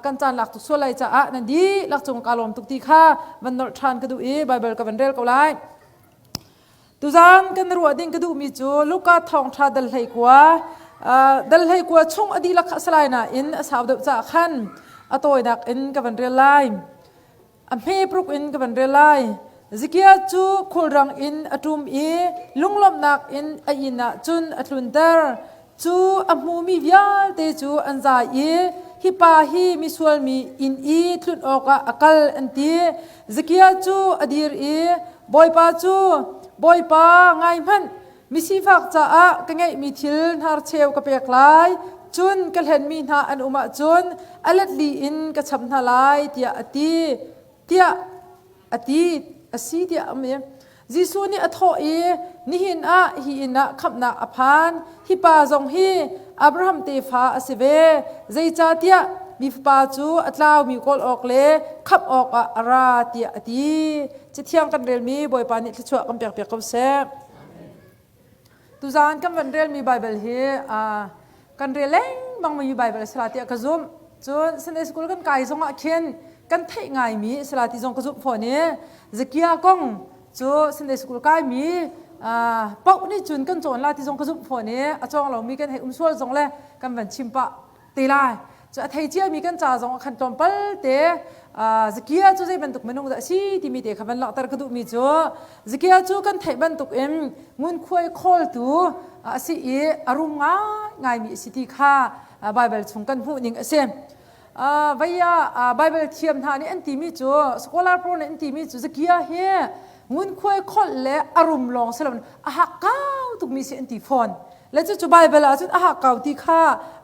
Kan caan lak tuk sual lai caah nan dihlak cung ka lawm tuk ti kha van nolh ṭhan ka duh i Bible ka van rel ko lai. Tuzaan kan ruah ding ka duhmi cu Luka thawngṭha dal 19, dal 19 chung a dihlak kha a si lai nain a sau deuh caah khan a tawinak in ka van rel lai. A hme pruk in ka van rel lai. Zikia cu khulrang in a ṭum i lunglawmhnak in a inn ah cun a tlunter. Cu a hmumi vialte cu an zai i hi pa hi misual mi inn i tlun awkah a kal an ti. Zakia cu a dir i Bawipa cu, Bawipa, ngai hmanh, misifak caah ka ngeihmi thil hnarcheu ka pek lai, cun ka hlenmi hna an um ahcun a let li in ka cham hna lai, tiah a ti. Tiah a ti a si tiah a um i Jesuh nih a thawh i nihin ah hi inn ah khamhnak a phan hi pa zong hi Abraham tefa a si ve zeicahtiah mi fapa cu a tlaumi kawl awk le khamh awkah a ra tiah a ti cathiang kan relmi Bawipa nih thluachuah kan pek piak ko seh Tuzaan kan van relmi Baibal hi kan rel lengmang mi Baibal a si la tiah ka zumh. Cun Sunday school kan kai zong ah khin kan theih ngaimi a si la ti zong ka zumh fawn i Zakia kong cu Sunday school kaimi paoh nih cun kan cawn la ti zong ka zumh fawn i a cawng lomi kan hei um sual zong le kan van chim pah te lai. Cu a thei ciami kan ca zong ah khan tlawmpal te Zakia cu zei bantuk minung dah a si timi te kha van langhter ka duhmi cu Zakia cu kan theih bantuk in ngunkhuai khawltu a si i a rum ngaingaimi a si ti kha Baibal chung kan hmuh ning a si. Vei ah Baibal thiam hna nih an timi cu scholar pawl nih an timi cu Zakia hi ngunkhuai kholh le a rum lawng si loin a hakkau tukmi si an ti fawn. Le cucu Baibal ah cun a hakkau ti kha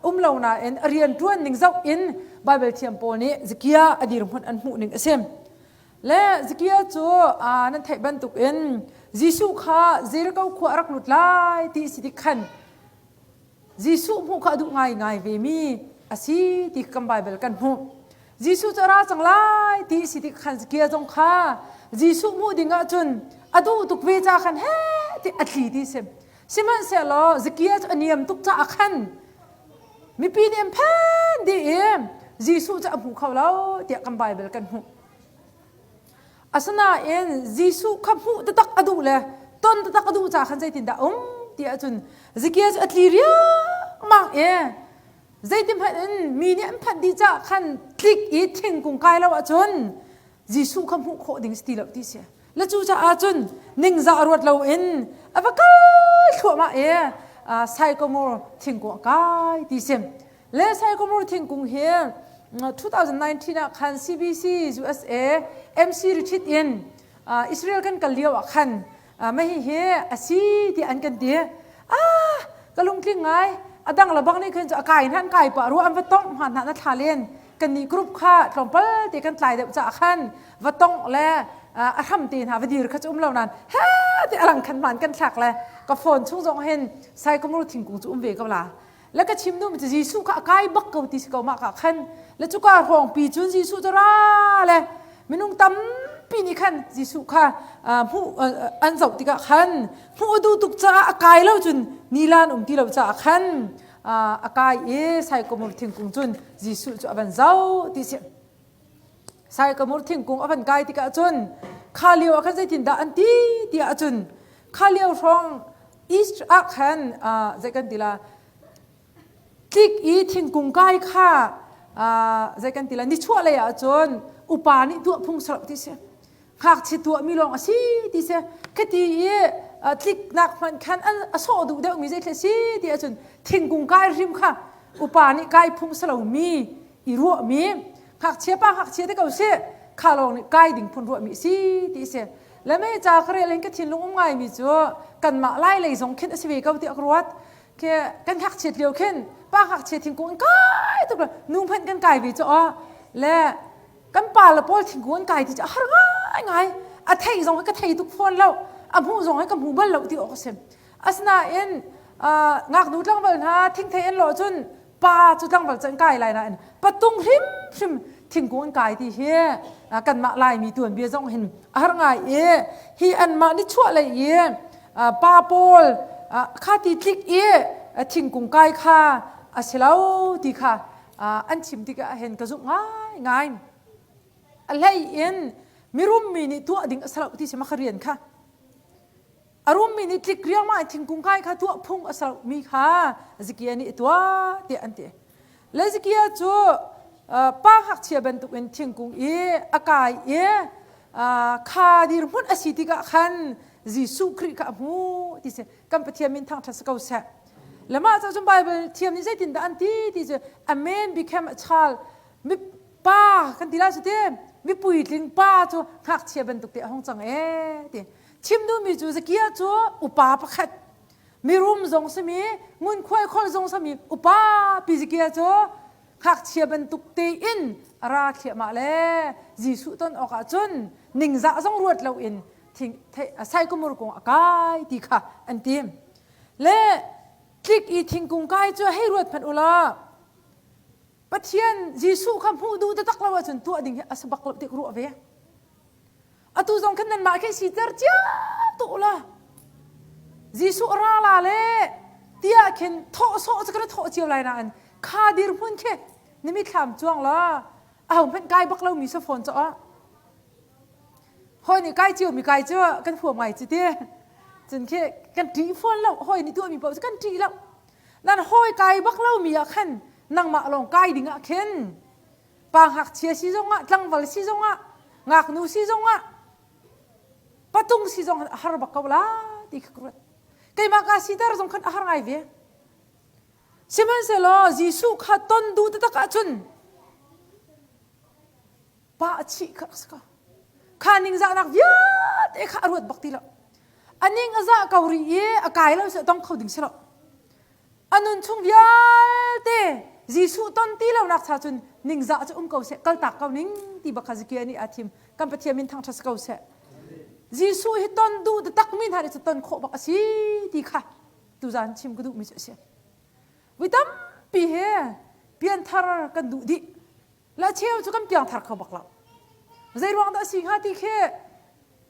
um lo nain a rian ṭuan ning zoh in Baibal thiam pawl nih Zakia a dirhmun an hmuh ning a si. Le Zakia cu nan theih bantuk in Jesuh kha Jericho khua a rak lut lai ti si tik khan Jesuh hmuh kha a duh ngaingai vemi a si ti kan Baibal kan hmuh. Jesuh cu a ra cang lai ti si tik khan Zakia zong kha Jesuh hmuh ding ahcun a duh tuk ve ca khan he ti a tli ti si. Sihmanhsehlaw Zakia cu a niam tuk caah khan mipi nih an phan dih i Jesuh cu a hmu kho lo tiah kan Baibal kan hmuh. Asinain Jesuh kha hmuh taktak a duh le ton taktak a duh caah khan zeitindah um ti ahcun Zakia cu a tli riangmang i zeitihmanh in mi nih an phanh dih caah khan tlik i thingkung kai lo ahcun Jesuh kha hmuh khawh ding si ti lo ti si. Le cucaah cun ningzah ruat loin a va kal thluahmah i sycamore thingkung a kai ti si. Le sycamore thingkung hi 2019 ah khan CBC USA MC retreat in Israel kan kal lio ah khan mah hihi a si ti an kan ti. Ah ka lungtling ngai. A dang le bang nih khan cu a kai hna an kai pah rua an va tongh hma hna na thla len. Kannih group kha tlawmpal te kan tlai deuh caah khan va tongh le a hram te hna va dir kha cu um lo nain he ti alang khan hmaan kan thlak le ka phone chung zong hin sycamore thingkung cu um ve ko la le ka chim duhmi cu Jesuh kha a kai bak ko ti si ko mah ka khan le cuka hrawngpi cun Jesuh cu ra le minung tampi nih khan Jesuh kha hmuh an zoh tikah khan hmuh a duh tuk caah a kai lo cun nilan um ti lo caah khan a kai i sycamore thingkung cun Jesuh cu a van zoh ti si sycamore thingkung a van kai tikah cun kha lio ah khan zeitindah an ti tiah cun kha lio hrawng East ah khan zei kan ti la tlik i thingkung kai kha zei kan ti la nichuah lei ah cun upa nih tuah phung sarap ti si ngakchia tuahmi lawng a si ti si khati i tliknak hmanh khan a sawh duh deuhmi zei si ti ahcun thingkung kai hrim kha upa nih kai phung si lomi i ruahmi ngakchia pa ngakchia te ko si kha lawng nih kai ding phun ruahmi si ti si le mei ca ka rel in ka thinlung um ngaimi cu kanmah lai lei zong khin a si ve ko tiah ka ruat khi kan ngakchiat lio khin pa ngakchia thingkung in kai tuk nu hmanh kan kai ve cu aw le kan pa le pawl thingkung an kai ti cu a har ngai ngai a thei zong hi ka thei tuk fawn lo a hmuh zong hi ka hmu bal lo ti awk a si asinain ngaknu tlangval hna thingthei an lawh cun pa cu tlangval cu an kai lai nain patung hrimhrim thingkung an kai ti hi kanmah laimi tuanbia zong hin a har ngai i hi anmah ni chuah lei i pa pawl kha ti tlik i thingkung kai kha a si lo ti kha. an chim tikah hin ka zumh ngaingai. A hlei in mirum mi nih tuah ding a si lo ti si ma kha rian kha. A rummi nih tlik riangmang in thingkung kai kha tuah phung a si lomi kha Zekiah nih a tuah tiah an ti. Le Zekiah cu pa ngakchia bantukin thingkung i a kai i kha dirhmun a si tikah khan Jesuh Khrih kha a hmu ti si. Kan Pathian min thangṭhat si ko seh. Le mah cu cun Bible thiam nih zeitindah an ti ti cu a man became a child. Mi pa kan ti lai cu ti mi puitling pa cu ngakchia bantuk te a hung cang ee ti. Chim duhmi cu Zakia cu upa pakhat mirum zong simi ngunkhuai kholh zong simi upa pi Zakia cu ngakchia bantuk tein a ra thliahmah le Jesuh ton awkah cun ningzah zong ruat loin thing saikumur kung a kai ti kha an tim. Le tlik i thingkung kai cu hei ruat hmanh u law Pathian Jesuh kha hmuh duh taktak lo ahcun tuah ding hi a si bak lo ti ka ruah ve. Atu zong khan nanmah khi siter cia tu la. Jesuh ra la le tiah khin thawh sawh cu kan thawh cio lai nain kha dirhmun khi na mithlam cuang la aho hmanh kai bak lomi sa fawn caw ah hawi nih kai cio mi kai cu kan huam ngai ci ti cun khi kan ṭih fawn lo hawi nih tuahmi paoh cu kan ṭih lo nan hawi kai bak lomi ah khan nangmah lawng kai ding ah khin pa ngakchia si zongah tlangval si zongah ngaknu si zongah patung si zong a har bak ko la ti kha ka ruat keimah ka siter zong khan a har ngai ve sihmanhsehlaw Jesuh kha ton duh taktak ahcun pa a chih kha si ko kha ningzahnak vialte kha a ruat bak ti lo a ning a zah ko rih i a kai lo si tong kho ding si lo A nun chung vialte Jesuh ton ti lonak cha cun ningzah cu um ko seh, kaltak ko ning ti bak kha Zakia nih aa thim. Kan Pathian min thangṭhat si ko seh. Jesuh hi ton duh taktak mi hna nih cu ton khawh bak a si ti kha tuzaan chim ka duhmi cu a si. Voi tampi he pianthar kan duh dih. La cheu cu kan piangthar kho bak lo. Zei ruang dah a si hnga ti khi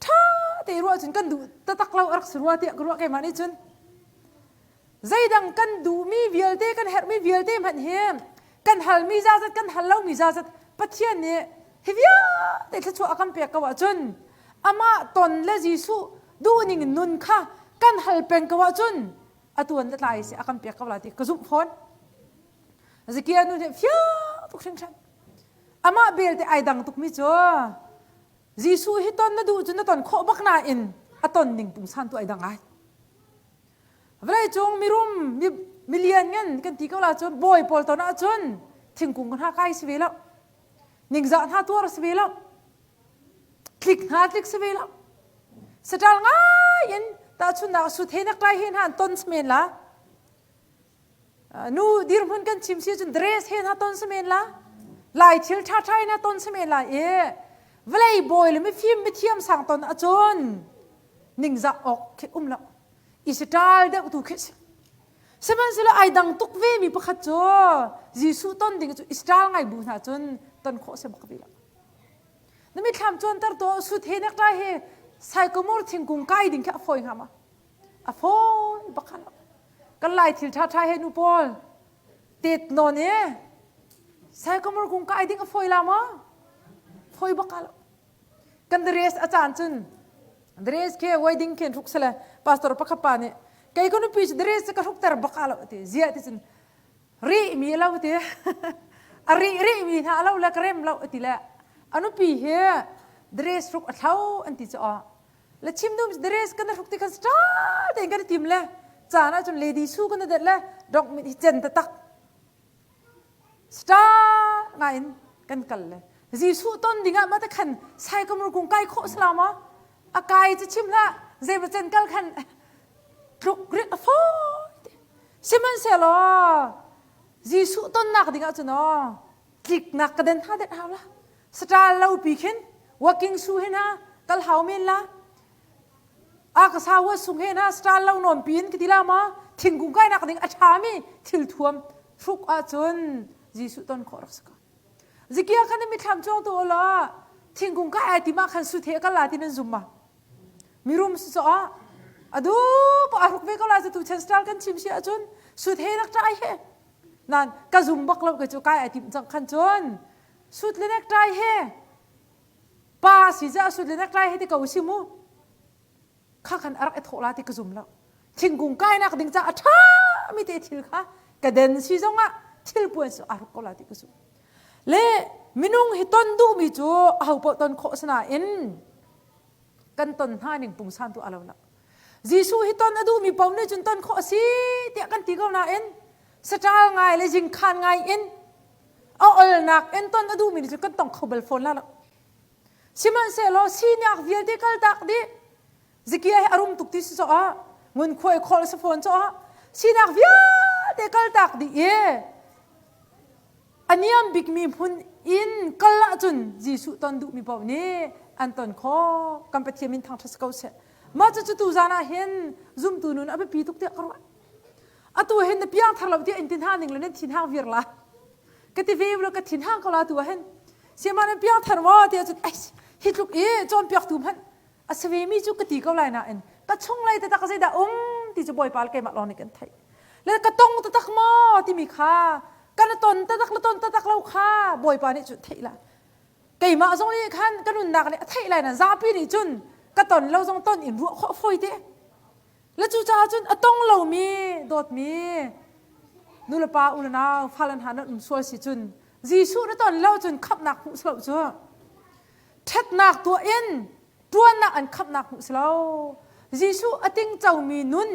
ṭha te ruah cun kan duh taktak lo a rak si rua tiah ka ruah keimah nih cun. Zeidang kan duhmi vialte, kan herhmi vialte hmanh hi kan halmi zazat, kan hal lomi zazat Pathian nih hi vialte thluachuah a kan pek ko ahcun amah ton le Jesuh duhning in nun kha kan hal peng ko ahcun a tuan le tlai si a kan pek ko la ti ka zumh fawn. Zakia nu nih fiang tuk hringhran. Amah belte ai dang tukmi cu Jesuh hi ton na duh cu na ton khawh bak nain a ton ning pungsan tu ai dang ai. Vawleicung mirum milian ngan kan ti ko la cun bawi pawl ton ahcun thingkung hna kai si ve lo. Ningzah hna tuar si ve lo. Tlik hna tlik si ve lo. Saṭal ngai in tahchunhnak sut he nak ṭai he hna an ton si men la. Nu dirhmun kan chim si cun dress he hna ton si men la. Lai thil ṭhaṭha in ton si men la i vawlei bawi le mifim mithiam sang ton ahcun ningzah awk khi um lo. I saṭal deuh tu khi si. Sihmanhsehlaw ai dang tuk ve mi pakhat cu Jesuh ton ding cu Israel ngai bu hna cun ton khawh si bak ve lo. Na mithlam cuanter to sut he nekṭai he sycamore thingkung kai ding khi a fawi hnga ma? A fawi bak lo. Kan lai thil ṭhaṭha he nu pawl tet nawn e sycamore kung kai ding a fawi la maw? Fawi bak lo. Kan dress a caan cun dress khi wedding khin hruk sele pastor pakhat pa nih kei ka nupi cu dress ka hrukter bak lo ti ziah ti cun rih mi lo ti a rih rih mi hna lo le ka rem lo ti le a nupi hi dress hruk a thlo an ti cu aw le chim dum dress kan hruk ti khan star tein kan tim le caan ah cun lady su kan det le dok mit hi cen taktak Star ngai in kan kal le Jesuh ton dingah ma te khan saikamur kung kai khawh sala maw? A kai cu chim hlah zeimacen kal khan tluk rit a fawi. Sihmanhsehlaw Jesuh tonnak dingah cun aw tliknak ka den ha det hau la. Saṭal lo pi khin walking shoe hin ha kal hau men la. A ka sa huat sung he na star lo nawn pin ka ti la ma thingkung kai nak ding a ṭha mi thil thuam hruk ahcun Jesuh ton khawh rak si ko. Zikia khan mithlam chuang tu la thingkung kai ai ti ma khan su the ka la ti nan zum ma. Mirum su so a adu pa a hruk ve ko la tu chen star kan chim si ahcun su the rak ṭai he. Nan ka zum bak lo ke cu kai ai tim cang khan cun suit le necktie he pa si ja suit le necktie he ti ko si mu kha khan a rak i thawh la ti ka zum lo. Thingkung kainak ding ca a ṭha mi te thil kha ka den si zongah thil puan su a ruk ko la ti ka zum. Le minung hi ton duhmi cu aho paoh ton khawh sinain kan ton hna ning pungsan tu a lo lo. Jesuh hi ton a duhmi paoh nih cun ton khawh a si tiah kan ti ko nain saṭal ngai le zingkhan ngai in a olnak in ton a duhmi nih cun kan tong kho bal fawn la lo. Sihmanhsehlaw sinak vialte kaltak dih Zikia hi a rum tuk ti si caah ngunkhuai khawl si fawn caah sinak vialte kaltak dih i a niam bikmi hmun in kal ahcun Jesuh ton duhmi paoh nih an ton khawh. Kan Pathian min thangṭhat si ko seh. Mah cucu tu zan ah hin zumtu nun a biapi tuk tiah ka ruah. Atu hin na piang thar lo tiah in ti hna ning le nan thin hang vir la. Ka ti ve lo ka thin hang ko la tu ah hin. Siama nan piang thar maw tiah cun ai hi tluk i cawnpiaktu hmanh a si ve mi cu ka ti ko lai nain ka chunglei taktak zeidah um ti cu Bawipa le keimah lawng nih kan theih. Le ka tong taktak maw timi kha kan ton taktak le ton taktak lo kha Bawipa nih cun theih la. Keimah zong nih khan ka nunnak nih a theih lai na zapi nih cun ka ton lo zong ton in ruah khawh fawi te. Le cucaah cun a tong lomi dawtmi nulepa u le nau fale hna nan um sual si cun Jesuh na ton lo cun khamhnak hmuh si lo cu. Ṭhatnak tuah in ṭuannak an khamhnak hmuh si lo. Jesuh a tingcomi nun,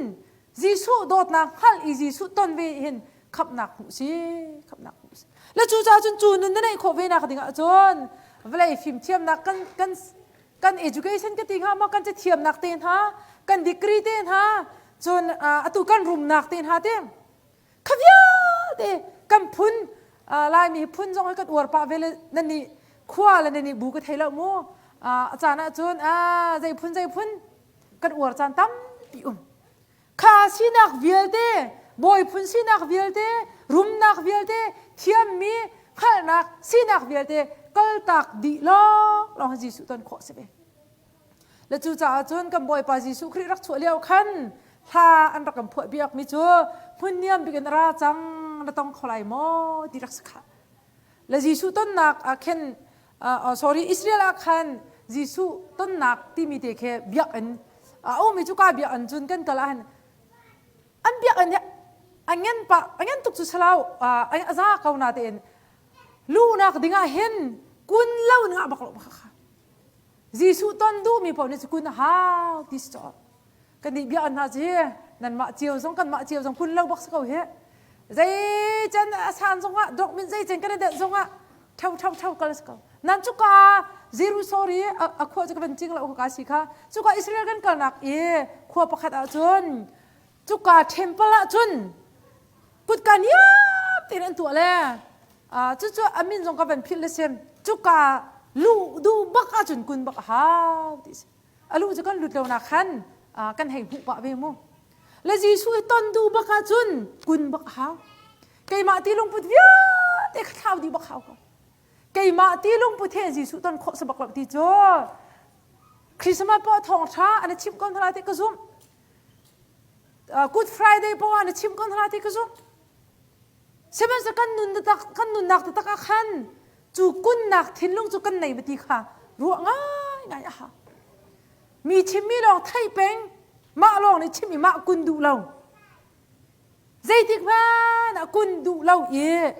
Jesuh dawtnak hngalh i Jesuh ton ve hin khamhnak hmuh si, khamhnak hmuh si. Le cucaah cun cu nun na neih khawh ve nak ding ahcun vawlei fimthiamnak kan kan kan education ka ti hnga maw kan cathiamnak te hna, kan degree te hna, cun atu kan rumnak te hna te kha vialte kan phun Laimi phun zong hi kan uar pah ve le nan nih khua le nan nih bu ka thei lo mu a caan ahcun zei phun zei phun kan uar caan tampi um kha sinak vialte bawi phun sinak vialte rumnak vialte thiammi hngalhnak sinak vialte kaltak dih lawng lawng Jesuh ton khawh si ve Le cucaah cun kan Bawipa Jesuh Khrih rak chuah lio khan hla an rak kan phuah biakmi cu hmun niam bik in ra cang na tong kho lai maw ti rak si khah. Le Jesuh tonnak ah khin uh, sorry Israel ah khan Jesuh tonnak timi te khi biakinn a ummi cu ka biakinn cun kan kal ahhin an biakinn hi a ngen pa a ngen tuk cu salau a za ko na tein luhnak dingah hin kun lo ngah bak lo kha Jesuh ton duhmi paoh nih kun a hau ti si caw. Kan nih bia hna ci nanmah cio zong kanmah cio zong kun lo bak si ko hi. Zei can a san zongah dok min zei can kan i denh zongah tho tho tho kal si ko. Nan cuka Jeru sorry a khua cu ka van cing lo ka si kha. Cuka Israel kan kalnak i khua pakhat ah cun cuka temple ah cun kutka niam tein an tuah le cucu a min zong ka van philh le sim cuka luh duh bak ahcun kun bak a hau ti si a luh cu kan lut lo nak khan kan hei hmuh pah ve mu le Jesuh i ton duh bak ahcun kun bak a hau keimah ti lungput vialte kha thlau dih bak hau ko keimah ti lungput he Jesuh ton khawh sa bak lo ti cu Christmas pawh thawng ṭha an i chimh ko hna lai ti ka zumh Good Friday poah na chim ko hna ti ka zumh. Sihmanhsehlaw kan nun taktak kan nunnak taktak ah khan cu kunnak thinlung cu kan nei ma ti kha ruah ngaingai a hau. Mi chimmi lawng theih peng, mah lawng nih chim i mah kun duh lo. Zeitik hmanh ah kun duh lo i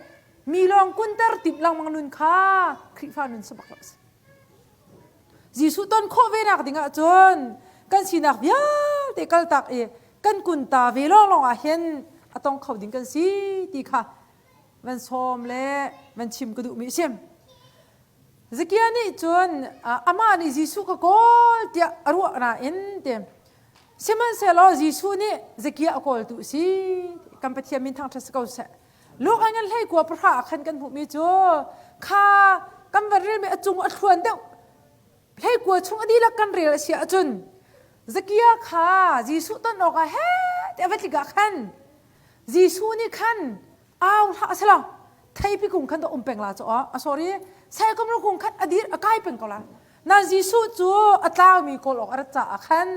mi lawng kunter timh lengmang nun kha Khrihfa nun si bak lo a si. Jesuh ton khawh ve nak ding ahcun kan sinak vialte kaltak i kan kunta ve lawnglawng ah hin a tong kho ding kan si ti kha van sawm le van chim ka duhmi a si. Zakia nih cun amah nih Jesuh ka kawl tiah a ruah nain te sihmanhsehlaw Jesuh nih Zakia a kawltu a si kan Pathian min thangṭhat si ko seh. Luak an kan hlei kua pahra ah khan kan hmuhmi cu kha kan van relmi a cung a thluan deuh hlei kua chung a dihlak kan rel a si ahcun Zakia kha Jesuh ton awkah he tiah va tlik ah khan Jesuh nih khan au hlah a si lo theipi kung khan um peng la cu a sorry saikom ro kung khan a dir a kai peng ko la nan Jesuh cu a tlaumi kawl awk a rat caah khan.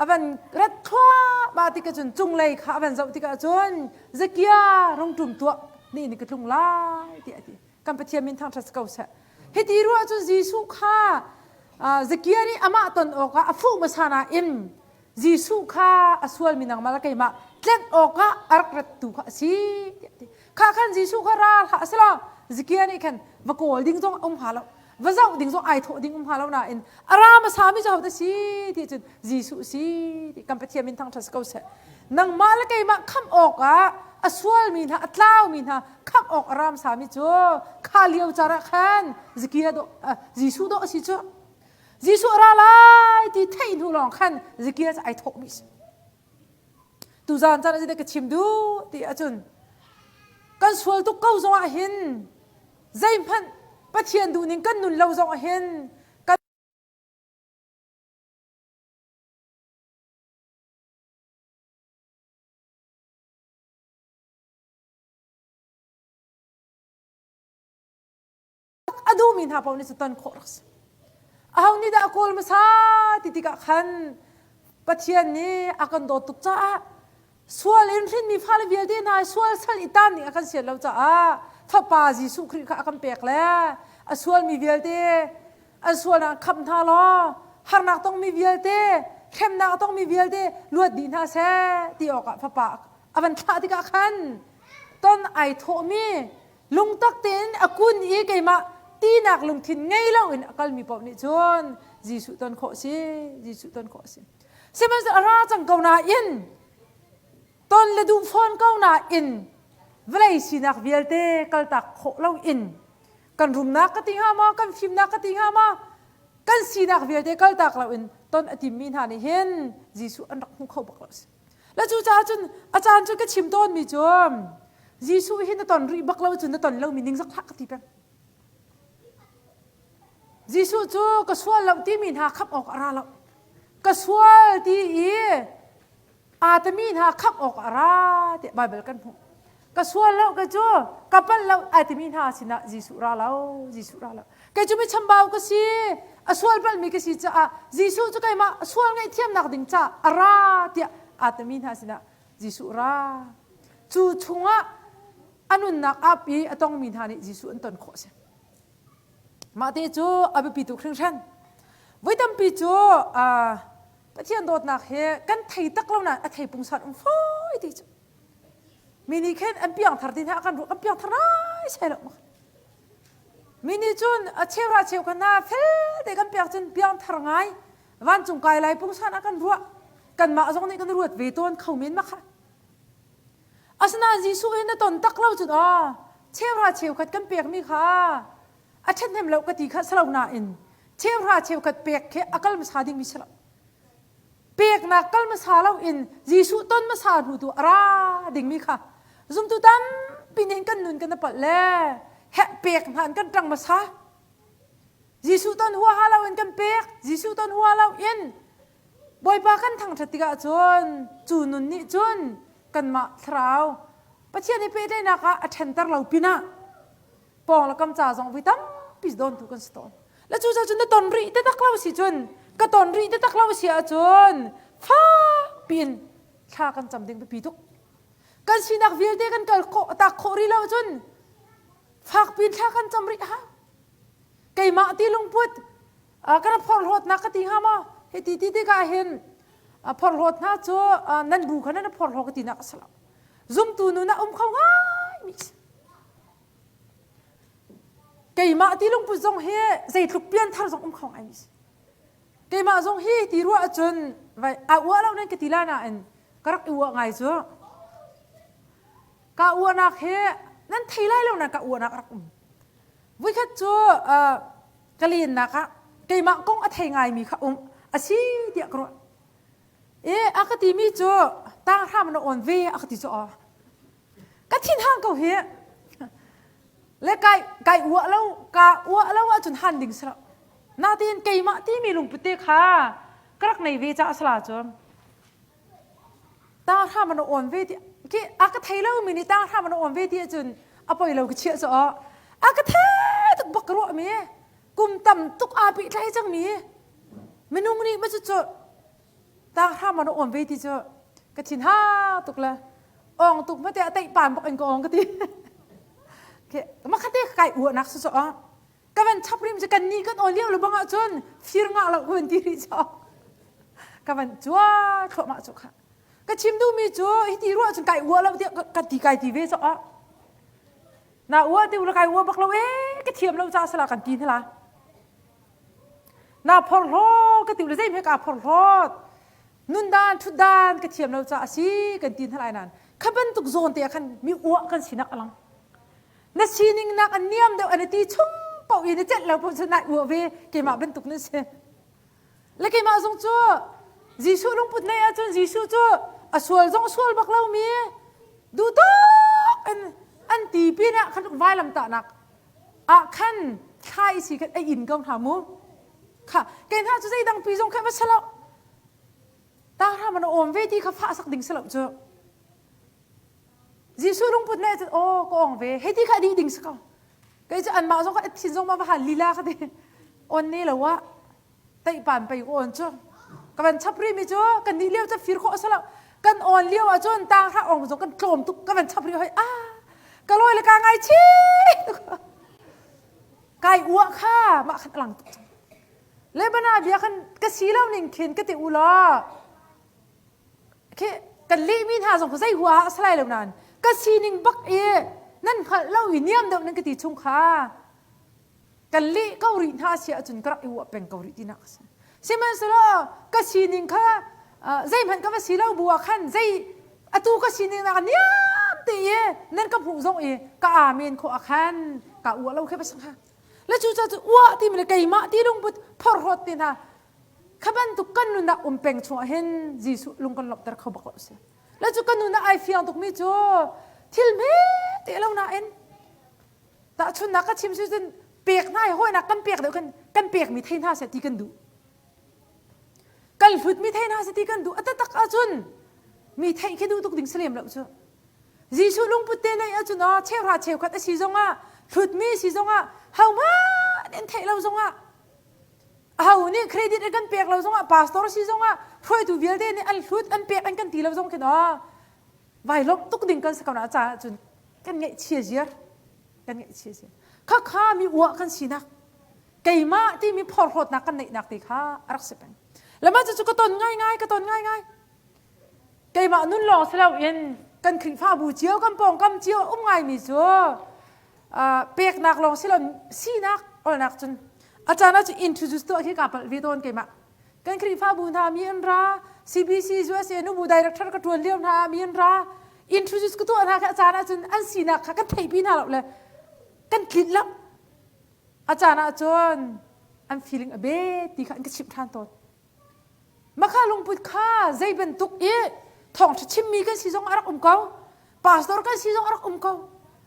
A van rat thluahmah tikah cun cunglei kha a van zoh tikah cun Zakia rung ṭum tuah ni ni ka tlung lai tiah a ti. Kan Pathian min thangṭhat si ko seh. Hiti ruah cun Jesuh kha Zakia nih amah ton awkah a fuh hmasa nain Jesuh kha a sualmi nangmah le keimah tlenh awkah a rak rattu kha a si tiah a ti. Kha khan Jesuh kha ra hlah a si lo. Zakia nih khan va kawl ding zong a um hnga lo. Va zoh ding zong ai thawh ding um hnga lo nain a ra hmasa mi cu ahodah si ti cun Jesuh si ti kan Pathian min thangṭhat si ko seh. Nangmah le keimah khamh awkah a sualmi hna a tlaumi hna khamh awk a ra hmasa mi cu kha lio car ah khan Zakia dawh Jesuh dawh a si cu. Jesuh a ra lai ti theih hnu lawng khan Zakia cu ai thawhmi a si. Tuzaan caan ah ka chim duh ti ahcun kan sual tuk ko zong ah hin zeihmanh Pathian duhning kan nun lo zong ah hin kan a duhmi hna paoh nih cu ton khawh rak si. Aho nih dah a kawl hmasa ti tikah khan Pathian nih a kan dawt tuk caah sual in hrinmi fale vialte hna sual sal i tan ning a kan sian lo caah Fapa Jesuh Khrih kha a kan pek le a sualmi vialte an sualnak khamh hna law harnak tongmi vialte hremnak a tongmi vialte luat dih hna seh ti awkah Fapa a van thlah tikah khan ton ai thawhmi lungtak tein a kun i keimah tinak lungthin ngei loin a kalmi paoh nih cun Jesuh ton khawh si Jesuh ton khawh si sihmanhsehlaw a ra cang ko nain ton le duh fawn ko nain vawlei sinak vialte kaltak khawh loin kan rumnak ka ti hnga maw kan fimnak ka ti hnga maw kan sinak vialte kaltak loin ton a timmi hna nih hin Jesuh an rak hmu kho bak lo si Le cucaah cun a caan cu ka chim tawnmi cu Jesuh hi na ton rih bak lo cun na ton lomi ningzak hlah ka ti peng. Jesuh cu ka sual lo timi hna khamh awk a ra lo. Ka sual ti i aa timi hna khamh awk a ra tiah Baibal kan hmuh. Ka sual lo ka cu ka palh lo ai timi hna sinah Jesuh ra lo, Jesuh ra lo. Kei cu mi chambau ka si, a sual palhmi ka si caah Jesuh cu keimah sual ngaihthiamnak ding caah a ra tiah aa timi hna sinah Jesuh ra. Cu chungah a nunnak ap i a tongmi hna nih Jesuh an ton khawh a si. Mah te cu a biapi tuk hringhran. Voi tampi cu uh, Pathian dawtnak hi kan thei tak lo nain a thei pungsan um fawi ti cu. Mi nih khin an piangthar ti hna kan ruah kan piangthar nai sai lo Mi nih cun a cheura cheu kha na fel te kan pek cun piangthar ngai vancung kai lai pungsan ah kan ruah kanmah zong nih kan ruat ve tawn kho men ma kha asinain Jesuh hi na ton tak lo cun aw cheuhra cheukhat kan pekmi kha a ṭhahnem lo ka ti kha salo nain cheuhra cheukhat pek khi a kal hmasa dingmi si lo peknak kal hmasa loin Jesuh ton hmasa hnu tu a ra dingmi kha zumtu tampi nih kan nun kan palh le heh pek hna kan ṭang hmasa Jesuh ton huaha loin kan pek Jesuh ton huaha loin Bawipa kan thangṭhat tikah cun cu nun nih cun kanmah thlarau Pathian i pehtlaihnak ah a ṭhenter lo pinah pawng le kam ca zong voi tampi dawntu kan si tawn. Le cu cun na ton rih taktak lo si cun ka ton rih taktak lo si ahcun fak piin thla kan cam ding biapi tuk. Kan sinak vialte kan kal khawh tak khawh rih lo cun fak piin thla kan cam rih ha. Keimah ti lungput kan phorhlawtnak ka ti hnga maw hi ti ti tikah hin phorhlawt hna cu nan bu kha nan phorhlaw ka tinak a si lo zumtu nun ah um kho ngai mi si keimah ti lungput zong hi zeitluk pianthar zong um kho ngai mi si keimah zong hi ti ruah ahcun vai a uah lo nan ka ti la nain ka rak i uah ngai cu ka uahnak hi nan thei lai lo na ka uahnak rak um Voikhat cu ka lennak ah keimah kong a thei ngaimi kha um a si tiah ka ruah. E a ka timi cu tang hram na on ve a ka ti cu aw. Ka thinhang ko hi. Le kai kai uah lo ka uah lo ahcun han ding si lo. Natin keimah timi lungput te kha ka rak nei ve ca sala cu Tang hram an awn ve ti khi a ka thei lo mi nih tang hram an awn ve ti ahcun a poi lo ka chiah cu a ka thei tuk bak ka ruah mi kum tam tuk aa pehtlai cang mi minung nih ma cu cu. Tang hram an um ve ti cu ka thin ha tuk le ong tuk mate a teih pan bak in ka ong ka ti. Ma khate kai uanak su so ka van chap rim cu kan ni kan on lio lo bang ahcun fir ngah lo ka van ti rih cho. Ka van cua thluahmah cu kha. Ka chim duhmi cu hiti ruah cun kai uah lo tiah ka ti kai ti ve so ah. Na uah ti ula kai uah bak lo ee ka thiam lo ca sala kan ti hna la. Na phorhlaw ka ti ula zei hme ka phorhlawt. Nundan thutdan ka thiam lo ca a si kan ti hna lai nan. Kha bantuk zawn te ah khan mi uah kan sinak a lang. Na sining nak an niam deuh an ti chung paoh i na celh lo paoh cu nai uah ve keimah bantuk nan si. Le keimah zong cu Jesuh lungput nei ahcun Jesuh cu a sual zong sual bak lomi duh tuk in an ti pin ah khan vailam tahnak ah khan thla i si khan a in ko hna mu. Kha kei hna cu zeidang pi zong khan va si lo. Ta hram an awm ve ti kha fah sak ding si lo cu. Jesuh lungput nei cun aw ka ong ve hei ti kha dih ding si ko. Kei cu anmah zong kha thin zong ma va hal lila ka ti. On ne lo ah teihpan pei ka on cu. Ka van chap rih mi cu kan nih lio cu fir khawh a si lo. Kan on lio ah cun tang hra ong zong kan tlawm tuk ka van chap rih hoi ah ka lawi le ka ngai chih. Kai uah kha mah khan a lang tuk cang. Lebana bia khan ka si lo ning khin ka ti u law khi kan lehmi hna zong zei hua a si lai lo nain ka sining bak i nan hngalh lo i niam deuh nan ka ti chung kha kan leh ko rih hna si ahcun ka rak i uah peng ko rih tinak a si. Sihmanhsehlaw ka sining kha zeihmanh ka va si lo bu ah khan zei atu ka sining nak niam te i nan ka hmuh zong i ka amen khawh ah khan ka uah lo khe va si hnga. Le cu cu uah timi le keimah ti lungput phorhlawt ti hna Kha bantuk kan nunnak um peng chungah hin Jesuh lung kan lawmhter kho bak lo si. Le cu kan nunah ai fiang tukmi cu thil hme te lo nain tahchunnak ka chim si cun pek hna hi hawinak kan pek deuh kan kan pekmi thei hna seh ti kan duh. Kan hlutmi thei hna seh ti kan duh. A taktak ahcun mi theih khi duh tuk ding si lem lo cu. Jesuh lungput te neih ahcun aw cheuhra cheukhat a si zongah hlutmi si zongah hohmanh in theih lo zongah aho nih credit an kan pek lo zongah pastor si zongah hruaitu vialte nih an hlut an pek an kan ti lo zong khin aw vai lawmh tuk ding kan si ko na caah cun kan ngaihchia ziar kan ngaihchia ziar kha kha mi uah kan sinak keimah timi phorhlawtnak kan neihnak te kha a rak si peng lama cu cu ka ton ngai ngai ka ton ngai ngai keimah nun lawng si loin kan Khrihfabu cio kan pawngkam cio um ngaimi cu peknak lawng si lo sinak olnak cun a caan ah cun introduce tuah khi kaa palh ve tawn keimah kan Khrihfabu hna mi an ra CBC USA nubu director ka tuan lio hna mi an ra introduce ka tuah hna kha a caan ah cun an sinak kha kan theihpi hna lo le kan tlinh lo a caan ah cun an feeling a be ti kha an ka chimh ṭhan tawn Makha lungput kha zei bantuk i thawngṭha chimmi kan si zong a rak um ko. Pastor kan si zong a rak um ko.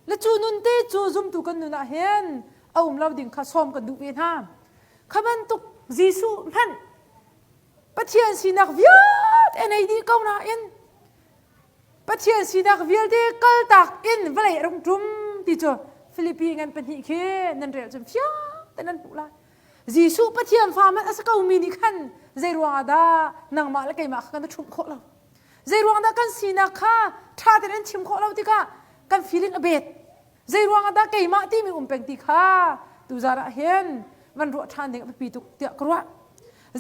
Le cu nun te cu zumtu kan nun ah hin a um lo ding kha sawm kan duh ve hna. Kha bantuk Jesuh hmanh Pathian sinak vialte nei dih ko nain Pathian sinak vialte kaltak in vawlei a rung ṭum ti cu Filipi ngan pahnih khi nan rel cun fiang te nan hmuh lai. Jesuh Pathian fa hmanh a si komi nih khan zei ruangah dah nangmah le keimah kha kan i ṭhumh khawh lo? Zei ruang dah kan sinak kha ṭha tein an chim khawh lo tikah kan feeling a bet? Zei ruangah dah keimah timi um peng ti kha tuzan ah hin van ruah ṭhan ding a biapi tuk tiah ka ruah.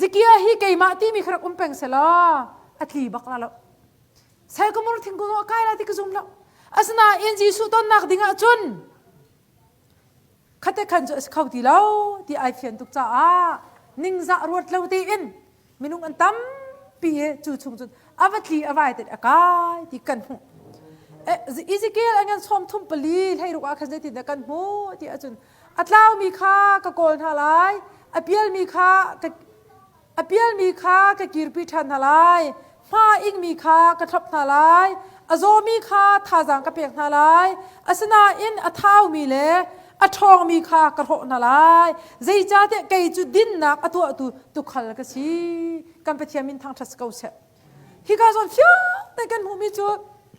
Zikia hi keimah timi kha rak um peng selaw a tli bak la lo. Saikamur thingkung a kai lai ti ka zum lo. Asinain Jesuh tonnak ding ah cun Khate khan cu a si kho ti lo ti ai fian tuk caah ningzah ruat lo tein minung an tampi i cu chung cun a va tli a vai tet a kai ti kan hmuh. Ezekiel an kan sawm thum pali hleiruk ah khan zeitin dah kan hmuh ti ahcun a tlaumi kha ka kawl hna lai a pialmi kha ka A pialmi kha ka kirpi ṭhan hna lai, hma ingmi kha ka thlop hna lai, a zawmi kha thazaang ka pek hna lai, asinain a thaumi le a ṭhawngmi kha ka hrawh hna lai. Zeicahtiah kei cu dinnak a tuahtu tuukhal ka si. Kan Pathian min thangṭhat si ko seh. Hika zawn fiang tein kan hmuhmi cu.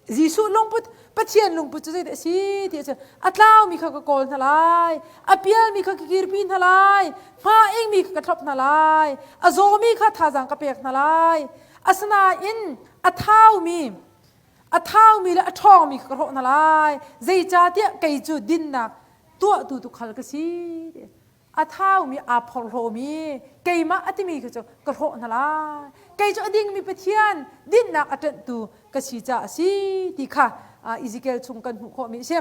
Jesuh lungput Pathian lungput cu zeidah a si ti ahcun a tlaumi kha ka kawl hna lai, a pialmi kha ka kirpi hna lai, hma ingmi kha ka thlop hna lai, a zawmi kha thazaang ka pek hna lai. Asinain a thaumi a thaumi le a ṭhawngmi kha ka hrawh hna lai. Zeicahtiah kei cu dinnak tuahtu tuukhal ka si. A thaumi aa phorhlawmi keimah a timi kha cu ka hrawh hna lai. Kei cu a dingmi Pathian dinnak a ṭanhtu ka si caah a si ti kha Ezekiel chung kan hmuh khawhmi a si.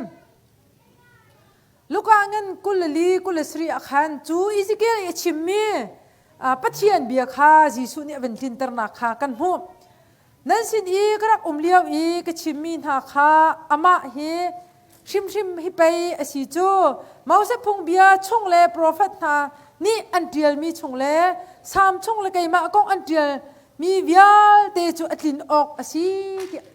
Luka ngan 24 27 ah khan cu Ezekiel i a chimmi Pathian bia kha Jesuh nih a van tlinternak kha kan hmuh. Nan sin i ka rak um lio i ka chimmi hna kha amah hi hrimhrim hi pei a si cu. Moses phungbia chung le profet hna nih an ṭialmi chung le Salm chung le keimah kong an ṭialmi vialte cu a tlin awk a si tiah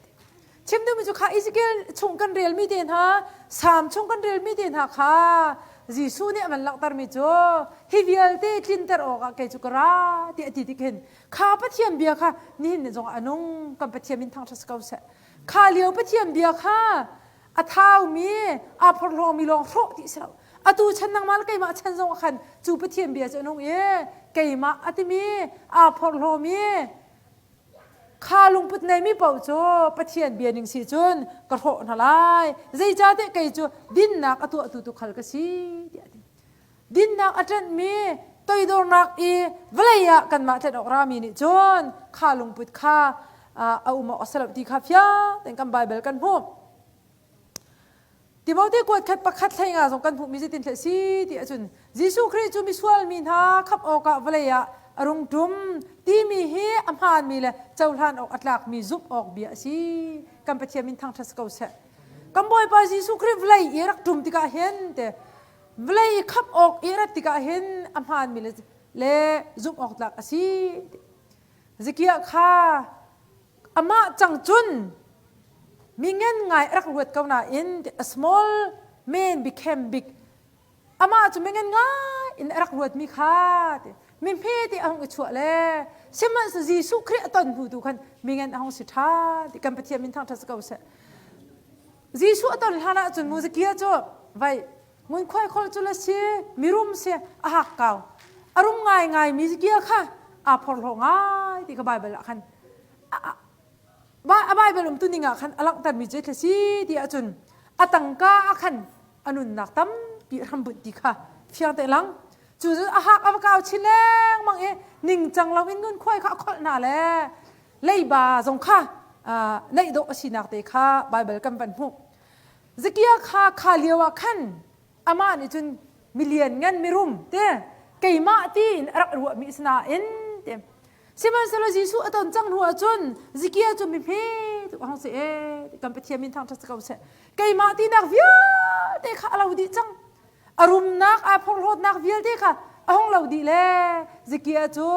Chim duhmi cu kha Ezekiel chung kan relmi te hna, Salm chung kan relmi te hna kha Jesuh nih a van langhtermi cu hi vialte tlinter awkah kei cu ka ra tiah a ti tik hin kha Pathian bia kha nihin ni zongah a nung kan Pathian min thangṭhat si ko seh. Kha lio Pathian bia kha a thaumi aa phorhlawmi lawng hrawh ti si lo. Atu chan nangmah le keimah chan zong ah khan cu Pathian bia cu a nung i keimah a timi aa phorhlawmi Kha lungput neimi paoh cu Pathian bia ning si cun ka hrawh hna lai. Zeicahtiah kei cu dinnak a tuahtu tuukhal ka si tiah a ti. Dinnak a ṭanhmi toidornak i vawlei ah kanmah tlen awk rami nih cun kha lungput kha a um awk a si lo ti kha fiang tein kan Baibal kan hmuh. Timote kuat khat pakhat hlei nga zong kan hmuhmi zeitin hlei si ti ahcun Jesuh Khrih cu misual mi hna khamh awkah vawlei ah a rung ṭum timi hi a hmaanmi le cohlan awk a tlakmi zumh awk bia a si. Kan Pathian min thangṭhat si ko seh. Kan Bawipa Jesuh Khrih vawlei i rak ṭum tikah hin te vawlei i khamh awk i rat tikah hin a hmaanmi le, le zumh awk tlak a si. Zikiah kha amah cang cun Mi ngan ngai a rak ruat ko nain a small man became big. Amah cu mi ngan ngai in a rak ruatmi kha ti mi hme ti a hung i chuah le sihmanhsehlaw Jesuh Khrih a ton hnu tu khan mi ngan a hung si ṭhan ti kan Pathian min thangṭhat si ko seh. Jesuh a ton hlan ah cun Muzakia cu vai ngunkhuai khol cu le si mirum si a hak kau a rum ngai ngai mi Zakia kha aa phorhlaw ngai ti kha Bible ah khan A Baibal umtu ning ah khan a langhtermi cu thil si ti ahcun a tangka ah khan a nunnak tampi hrambunh ti kha fiang te lang. Cu cu a hak a va kau chin lengmang i ningcang loin ngunkhuai kha a kholh hna le leiba zong kha neih dawh a sinak te kha Baibal kan van hmuh. Zakia kha kha lio ah khan amah nih cun milian ngan mirum te keimah tiin a rak ruahmi si nain te Sihmanhsehlaw Jesuh a ton cang hnu ahcun Zikia cu mi hme tuk a hung si ee kan Pathian min thangṭhat si ko seh. Keimah tinak vialte kha a lo dih cang. A rumnak aa phorhlawtnak vialte kha a hung lo dih le Zikia cu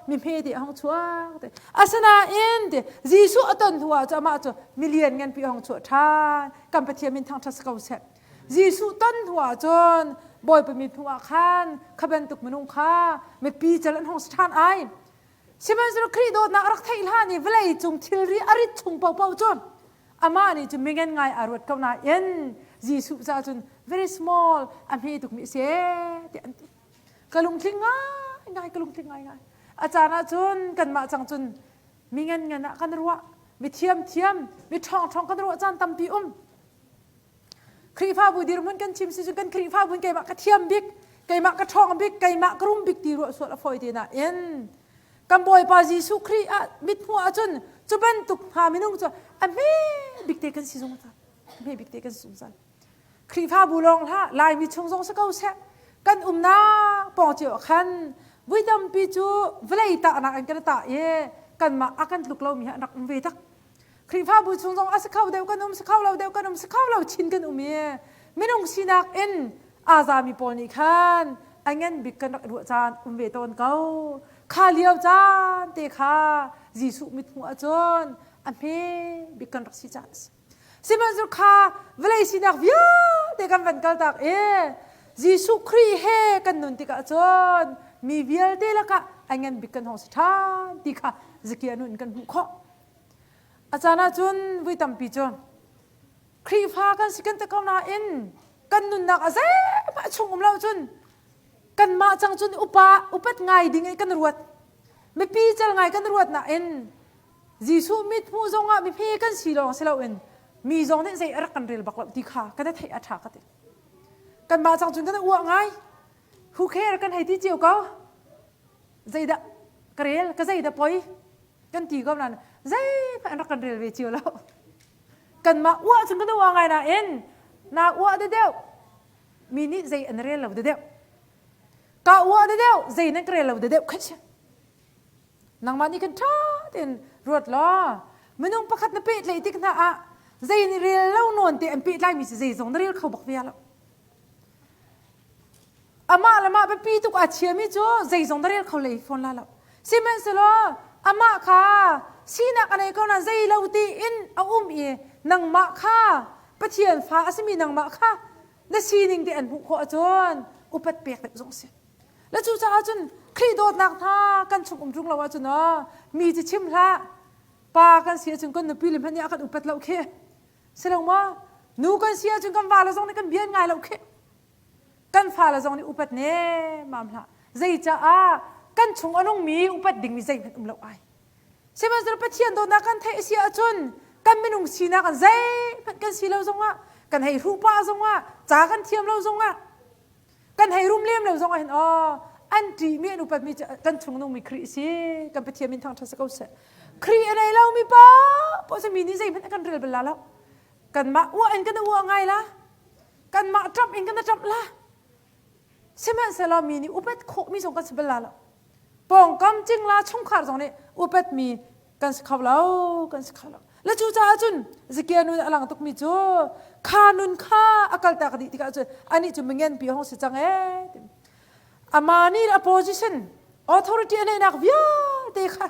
mi hme te a hung chuak te. Asinain te Jesuh a ton hnu ah cu amah cu milian nganpi a hung chuah ṭhan. Kan Pathian min thangṭhat si ko seh. Jesuh ton hnu ah cun Bawipa mi hnu ah khan kha bantuk minung kha mipi cal an hung si ṭhan ai. Sihmanhsehlaw Khrih dawtnak a rak theih hlan i vawlei cung thilri a rit chung paohpaoh cu amah nih cun mingan ngai aa ruat ko nain Jesuh caah cun very small a hme tukmi a si tiah an ti. Ka lungtling ngaingai, ka lungtling ngaingai. A caan ah cun kanmah cang cun mi ngan ngan ah kan ruah, mi thiamthiam, mi ṭhawngṭhawng kan ruah caan tampi um. Khrihfabu dirhmun kan chim si cun kan Khrihfabu in keimah ka thiam bik, keimah ka ṭhawng bik, keimah ka rum bik ti ruah sual a fawi te nain kan Bawipa Jesuh Khrih ah mithmuh ahcun cu bantuk hna minung cu a hme bik te kan si zungzal. A hme bik te kan si zungzal. Khrihfabu lawng hlah, Laimi chung zong si ko seh. Kan umnak pawng cio ah khan vui tampi cu vawlei tahnak in kan tah i kanmah a kan tluk lomi hi an rak um ve tak. Khrihfabu chung zong a si kho deuh kan um, si kho lo deuh kan um, si kho lo chin kan um i minung sinak in aa zami pawl nih khan a ngan bik kan rak ruah caan um ve tawn ko. Kha lio caan te kha Jesuh mithmuh ahcun a hme bik kan rak si caan a si. Sihmanhsehlaw kha vawlei sinak vialte kan van kaltak i Jesuh Khrih he kan nun tikah cun mi vialte lakah a ngan bik kan hong si ṭhan ti kha Zakia nun kan hmuh khawh. A caan ahcun vui tampi cu Khrihfa kan si kan ti ko nain kan nunnak a zeihmanh chung um lo cun kanmah cang cun upa upat ngai ding in kan ruat. Mipi cal ngai kan ruat nain Jesuh mit hmuh zongah miphe kan si lawng si loin mi zong nih zei a rak kan rel bak lo ti kha kan i theih a ṭha ka ti. Kanmah cang cun kan i uah ngai. Who care kan hei ti cio ko. Zeidah ka rel, ka zeidah poi kan ti ko nain zeihmanh an rak kan rel ve cio lo. Kanmah uah cun kan uah ngai nain naa uah deuh mi nih zei an rel lo deuh. Ka uah deuh zei nan ka rel lo deuh kha si. Nangmah nih khan ṭha tein ruat law minung pakhat na pehtlaih tik hna ah zei nih rel lo nawn te an pehtlaimi cu zei zong na rel kho bak ve lo. Amah le mah biapi tuk aa chiami cu zei zong na rel kho lei fawn la lo. Sihmanhsehlaw amah kha sinak a nei ko nain zei lo tiin a um i nangmah kha Pathian fa a simi nangmah kha na sining te an hmuh khawh ahcun upat pek deuh zong a si. Le cucaah cun Khrih dawtnak hna kan chung um ṭung lo ahcun aw mi cu chim hlah pa kan si ahcun kan nupi le hmanh nih a kan upat lo khi si lo maw nu kan si ahcun kan vale zong nih kan bian ngai lo khi kan fale zong nih upat ne mam hlah zeicaah kan chung a nungmi upat dingmi zeihmanh um lo ai sihmanhsehlaw Pathian dawtnak kan theih a si ahcun kan minung sinak an zeihmanh kan si lo zongah kan hei hruh pah zongah ca kan thiam lo zongah kan hei rum lem lo zong ah hin aw an ṭihmi an upatmi cu kan chung nungmi Khrih si kan Pathian min thangṭhat si ko seh Khrih a nei lomi paoh cu mi nih zeihmanh a kan rel bal la lo kanmah uah in kan uah ngai la kanmah ṭamh in kan ṭamh la sihmanhsehlaw mi nih upat khawhmi zong kan si bal la lo pawngkam cingla chungkhar zong nih upatmi kan si kho lo kan si kho lo le cucaah cun Zakia nun a lang tukmi cu kha nun kha a kaltak dih tikah cun anih cu mingenpi hong si cang ee ama nih a position authority a neihnak vialte kha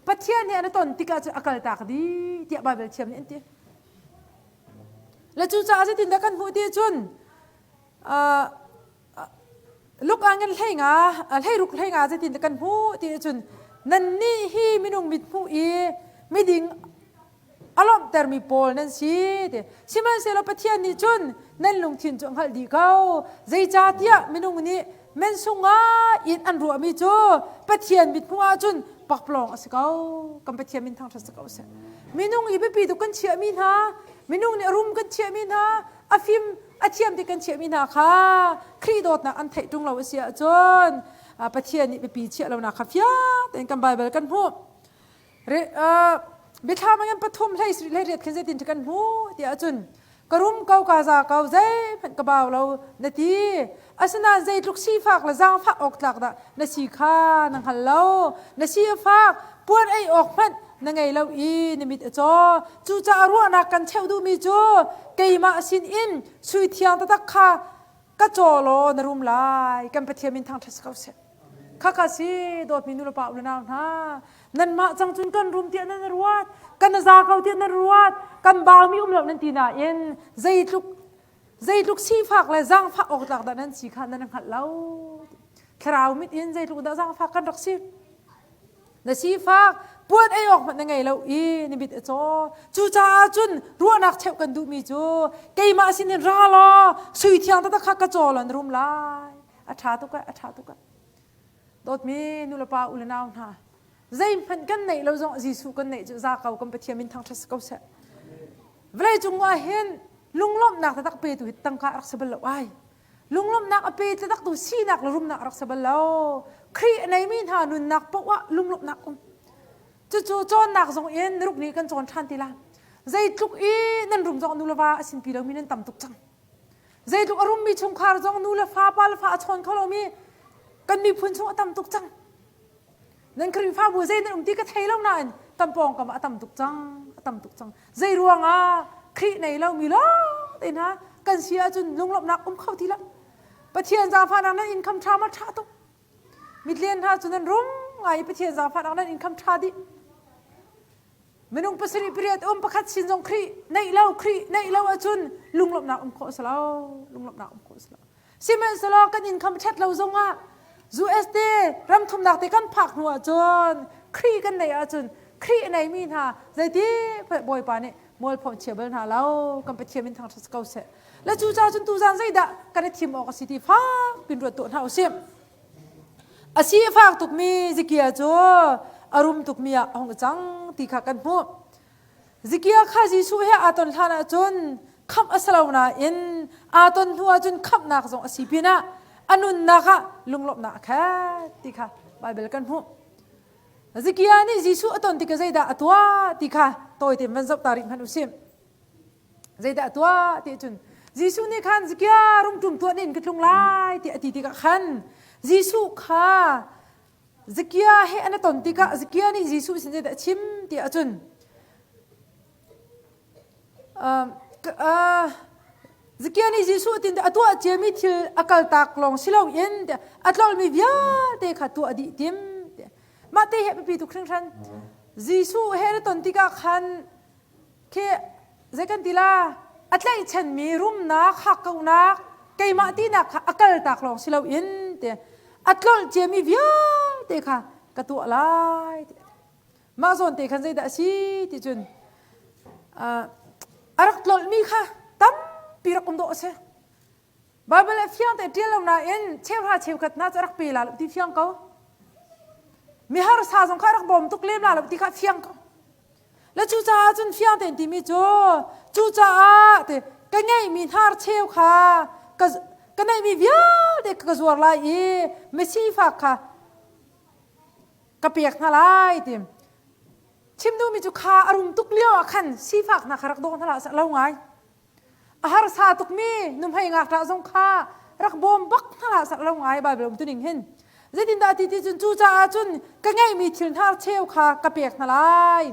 Pathian he an i ton tikah cun a kaltak dih tiah Baibal thiam nih an ti le cucaah zeitindah kan hmuh ti cun Luk ah ngan hlei nga hlei ruk hlei nga zeitin kan hmuh ti cun nannih hi minung mit hmuh i miding a lawmhtermi pawl nan si ti sihmanhsehlaw Pathian nih cun nan lungthin cu a hngalh dih ko zeicahtiah minung nih mensung in an ruahmi cu Pathian mit hmuh ahcun pakpalawng a si ko kan Pathian min thangṭhat si ko seh minung i biapi tuk kan chiahmi hna minung nih a rum kan chiahmi hna a fim a thiam ti kan chiahmi hna kha Khrih dawtnak an theih ṭung lo a si ahcun Pathian nih biapi chiah lonak kha fiang tein kan Baibal kan hmuh. Biathlam ah pathum hlei sarih hlei riat khin zeitin kan hmuh tiah cun ka rum ko ka za ko zeihmanh ka bau lo na ti asinain zeitluk sifak le zaangfah awk tlak dah na si kha na hngal lo na si a fak puan ei awk hmanh na ngei lo i na mit a caw cucaah ruahnak kan cheuh duhmi cu keimah sin in sui thiang taktak kha ka caw law na rum lai kan Pathian min thangṭhat si ko seh khakha si dawtmi nu le pa u le nau hna nanmah cang cun kan rum tiah nan ruat kan za ko tiah nan ruat kan baumi um lo nan ti nain zeitluk zeitluk sifak le zaangfah awk tlak dah nan si kha nan hngalh lo thlarau mit in zeitluk dah zaangfak kan rak si Na sifak puan ei awk hmanh na ngei lo i na mit a caw. Cucaah cun ruahnak cheuh kan duhmi cu keimah sinin ra law sui thiang taktak kha ka caw law na rum lai. A ṭha tuk eh, a ṭha tuk eh. Dawtmi nulepa u le nau hna, zeihmanh kan neih lo zong Jesuh kan neih cu za ko kan Pathian min thangṭhat si ko seh. Vawlei cung ah hin lunglawmhnak taktak petu hi tangka a rak si bal lo ai. Lunglawmhnak a pe taktu sinak le rumnak a rak si bal lo. Khrih a neimi hna nunnak paoh ah lunglawmhnak um. Cucu cawnnak zong in ruk nih kan cawn ṭhan ti la. Zeitluk i nan rum zong nu le va a sinpi lomi nan tam tuk cang. Zeitluk a rummi chungkhar zong nu le fa pa le fa a chawn kho lomi kan miphun chung a tam tuk cang. Nan Khrihfabu zei nan um ti ka thei lo nain kan pawngkam ah a tam tuk cang, a tam tuk cang. Zei ruangah Khrih nei lomi lawng te hna kan si ahcun lunglawmhnak um kho ti lo. Pathian zaangfahnak nan income ṭha ma ṭha tuk. Mitlian hna cu nan rum ngai i Pathian zaangfahnak nan income ṭha dih. Minung pasarih pariat um pakhat sin zong Khrih neih lo Khrih neih lo ahcun lunglawmhnak um khawh a si lo lunglawmhnak um khawh a si lo sihmanhsehlaw kan income ṭhat lo zongah US te ramthumnak te kan phak hnu ahcun Khrih kan neih ahcun Khrih neimi hna zeiti Bawipa nih mualpho chia bal hna lo kan Pathian min thangṭhat ko seh. Le cucaah cun tuzan zeidah kan i thim awk a si ti fak pin ruat tuah hna usih. A si a fak tukmi Zikia cu a rum tukmi ah a hung cang ti kha kan hmuh. Zikia kha Jesuh he aa ton hlan ahcun khamh a si lo nain aa ton hnu ahcun khamhnak zong a si pinah a nunnak ah lunglawmhnak a khat ti kha Baibal kan hmuh. Zikia nih Jesuh a ton tikah zeidah a tuah ti kha tawi tein van zoh ta rih hmanh usih. Zeidah a tuah ti cun Jesuh nih khan Zikia rungṭum tuah nin ka tlung lai ti a ti tikah khan Jesuh kha Zakia he an i ton tikah Zakia nih Jesuh sin zeidah a chim ti ahcun Zakia nih Jesuh tin a tuah ciami thil a kaltak lawng si loin a tlolmi vialte kha tuah dih tim. Mah te hi a biapi tuk hringhran. Jesuh he an i ton tikah khan Khi zei kan ti la a tlaihchanmi rumnak hakkauhnak keimah tinak kha a kaltak lawng si loin te a tlolh ciami vialte kha ka tuah lai ti mah zawn te khan zeidah a si ti cun a rak tlolhmi kha tampi rak um dawh a si Baibal a fiang te ṭial lo nain cheuhra cheukhat hna cu a rak pe la lo ti fiang ko. Miharsa zong kha a rak bawm tuk lem la lo ti kha fiang ko. Le cucaah cun fiang tein timi cu cucaah te ka ngeihmi hnar cheu kha ka ka neihmi vialte ka zuar lai i misifak kha ka pek hna lai ti. Chim duhmi cu kha a rum tuk lio ah khan sifak hna kha rak daw hna hlah lo ngai. A harsa tukmi nuhmei ngakṭah zong kha rak bawm bak hna hlah sak lo ngai Baibal um tuning hin. Zeitindah ti ti cun cucaah cun ka ngeihmi thil hnar cheu kha ka pek hna lai.